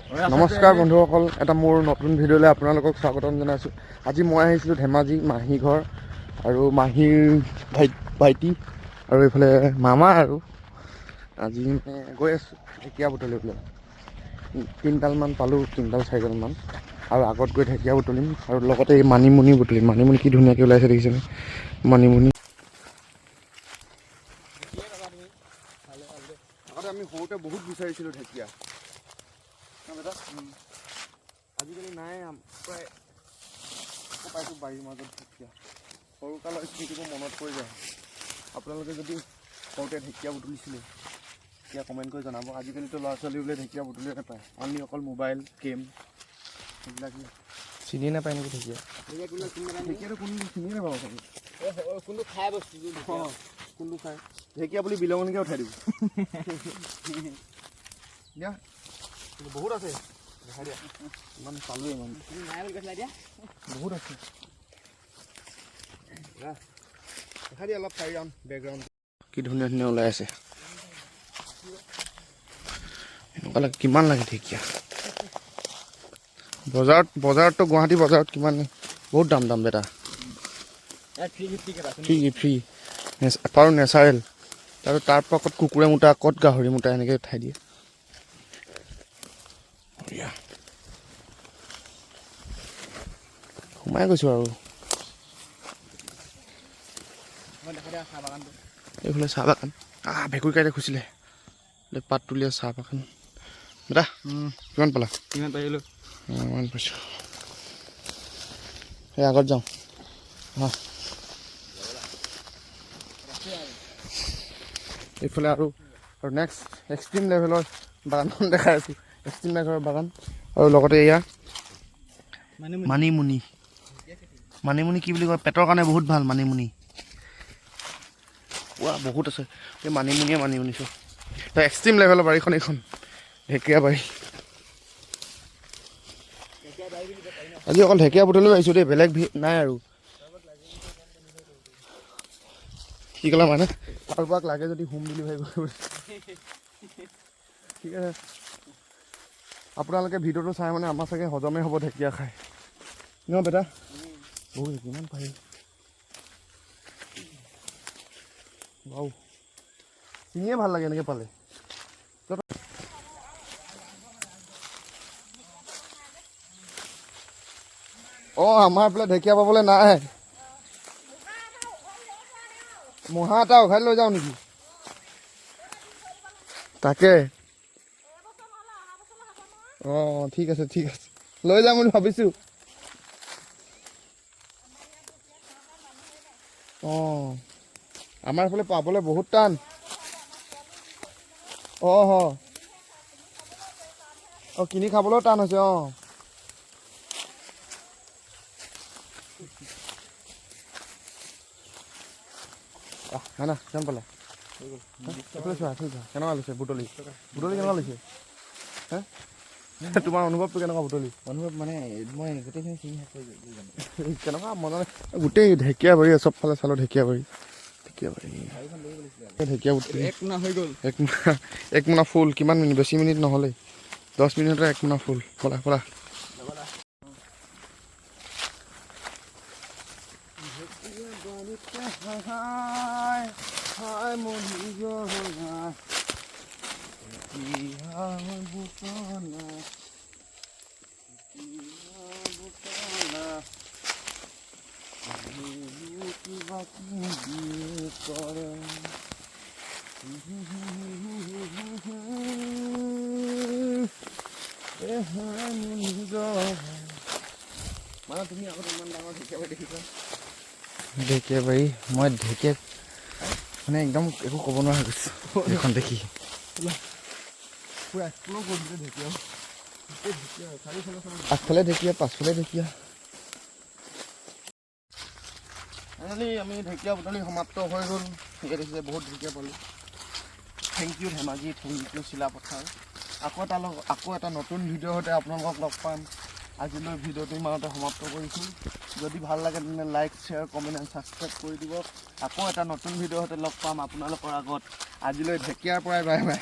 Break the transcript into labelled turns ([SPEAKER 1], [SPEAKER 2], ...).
[SPEAKER 1] নমস্কাৰ বন্ধুসকল, এটা মোৰ নতুন ভিডিঅ'লৈ আপোনালোকক স্বাগতম জনাইছোঁ। আজি মই আহিছিলোঁ ধেমাজি মাহী ঘৰ আৰু মাহীৰ ভাইটি আৰু এইফালে মামা। আৰু আজি মানে গৈ আছোঁ ঢেকীয়া বুটলিবলৈ। তিনিডালমান পালোঁ, তিনিডাল চাৰিডালমান। আৰু আগত গৈ ঢেকীয়া বুটলিম আৰু লগতে এই মানিমুনি বুটলিম। মানিমুনি কি ধুনীয়াকৈ ওলাইছে দেখিছেনে? মানিমুনি। আগতে আমি সৰুতে বহুত বিচাৰিছিলোঁ ঢেকীয়া ন বেটা? আজিকালি নাই। প্ৰায় আকৌ পাইছোঁ বাৰীৰ মাজত ঢেকীয়া। সৰুকালৰ স্মৃতিবোৰ মনত পৰি যায়। আপোনালোকে যদি সৰুতে ঢেকীয়া বুটলিছিলে, তেতিয়া কমেণ্ট কৰি জনাব। আজিকালিতো ল'ৰা ছোৱালীবোৰে ঢেকীয়া বুটলিয়ে নাপায়, অনলি অকল মোবাইল, গেম সেইবিলাকেই।
[SPEAKER 2] চিনি নাপায় নেকি ঢেকীয়া?
[SPEAKER 1] ঢেকীয়াটো কোন চিনিয়ে নাপাব চাগে।
[SPEAKER 3] কোনটো খাই বস্তু?
[SPEAKER 1] অঁ, কোনটো খায় ঢেকীয়া বুলি বিলঙনিকে উঠাই দিব। দিয়া, কিন্তু বহুত আছে, দেখাই দিয়া। ইমান পালোৱে ইমান।
[SPEAKER 3] নাই বুলি কৈছিলা এতিয়া।
[SPEAKER 1] বহুত আছে, দেখাই দিয়া অলপ চাৰি ৰাউণ্ড বেকগ্ৰাউণ্ড। কি ধুনীয়া ধুনীয়া ওলাই আছে। এনেকুৱা লাগে, কিমান লাগে ঢেকীয়া বজাৰত? বজাৰততো, গুৱাহাটী বজাৰত কিমান, বহুত দাম দাম বেটা।
[SPEAKER 3] 350কে পাইছোঁ।
[SPEAKER 1] ফ্ৰী ফ্ৰী আৰু নেচাৰেল। আৰু তাৰ পৰা ক'ত কুকুৰে মোটা, ক'ত গাহৰি মোটা, এনেকৈ উঠাই দিয়ে। বঢ়িয়া। সোমাই গৈছোঁ আৰু।
[SPEAKER 3] মই দেখা দিয়া চাহ বাগানটো।
[SPEAKER 1] এইফালে চাহ বাগান। আহ, ভেকুৰী কাইটে খুচিলে। এইফালে পাত তুলীয়া চাহ বাগান। বেটা, কিমান পালা?
[SPEAKER 3] কিমান পাৰিলোঁ?
[SPEAKER 1] অঁ, ইমান পাইছোঁ। এই আগত যাওঁ। অঁ, এইফালে আৰু আৰু নেক্সট এক্সট্ৰিম লেভেলৰ বাগানখন দেখাই আছোঁ। এক্সট্ৰিম লেভেলৰ বাগান আৰু লগতে এয়া
[SPEAKER 3] মানে
[SPEAKER 1] মানিমুনি। মানিমুনি কি বুলি কয়, পেটৰ কাৰণে বহুত ভাল মানিমুনি। পুৰা বহুত আছে এই মানিমুনিয়ে মানিমুনি চব। এক্সট্ৰিম লেভেলৰ বাৰীখন এইখন ঢেকীয়া বাৰী। আজি অকল ঢেকীয়া বুটলিব আহিছোঁ দেই, বেলেগ নাই আৰু। কি ক'লা? মানে কাৰোবাক লাগে যদি হোম ডেলিভাৰী কৰিব। ঠিক আছে, আপোনালোকে ভিডিঅ'টো চাই মানে আমাৰ চাগে হজমেই হ'ব ঢেকীয়া খাই ন বেটা? বহুত কিমান পাৰি বাউ, ছিঙিয়ে ভাল লাগে এনেকৈ পালে। অঁ, আমাৰ এইফালে ঢেকীয়া পাবলৈ নাই। মহা এটা উঘালি লৈ যাওঁ নেকি? তাকে। অঁ, ঠিক আছে, ঠিক আছে, লৈ যাম বুলি ভাবিছোঁ। অঁ, আমাৰ এইফালে পাবলৈ বহুত টান। অঁ হ, অঁ, কিনি খাবলৈও টান হৈছে। অঁ, না না, কিমান পালা? এইফালে চোৱা, এইফালে চোৱা, কেনেকুৱা লৈছে বুটলি? বুটলি কেনেকুৱা লৈছে হে? তোমাৰ অনুভৱটো কেনেকুৱা বুটলি?
[SPEAKER 2] অনুভৱ মানে মই গোটেইখিনি চিনি শেষ কৰি যাম।
[SPEAKER 1] কেনেকুৱা মজা লাগে। গোটেই ঢেকীয়া বাৰী, চবফালে চালোঁ ঢেকীয়া বাৰী, ঢেকীয়া বাৰী, ঢেকীয়া বুটলি।
[SPEAKER 3] এক মোনা হৈ গ'ল।
[SPEAKER 1] এক মোনা, এক মোনা ফুল। কিমান মিনিট? বেছি মিনিট নহ'লেই, 10 মিনিটতে এক মোনা ফুল। ব'লা ব'লা। মানে তুমি আগতে ইমান ডাঙৰ ঢেকীয়া বাৰী দেখিছা?
[SPEAKER 2] ঢেকীয়া বাৰী, মই ঢেকীয়া মানে একদম একো ক'ব নোৱাৰা হৈ গৈছোঁ এইখন দেখি।
[SPEAKER 1] পুৰা এক্সপ্ল'ৰ কৰি দিলে ঢেকীয়া। গোটেই ঢেকীয়া, চাৰিওফালে চাব। আগফালে ঢেকীয়া, পাছফালে ঢেকীয়া। ফাইনেলি আমি ঢেকীয়া বুটলি সমাপ্ত হৈ গ'ল। ঠিকে দেখিছে, বহুত ঢেকীয়া পালোঁ। Thank U Dhemaji, thank U Silapathar. আকৌ এটা নতুন ভিডিঅ'ৰ সৈতে আপোনালোকক লগ পাম। আজিলৈ ভিডিঅ'টো ইমানতে সমাপ্ত কৰিছোঁ। যদি ভাল লাগে তেনে like, share, comment and subscribe কৰি দিব। আকৌ এটা নতুন ভিডিঅ'ৰ সৈতে লগ পাম আপোনালোকৰ আগত। আজিলৈ ঢেকীয়াৰ পৰাই বাই বাই।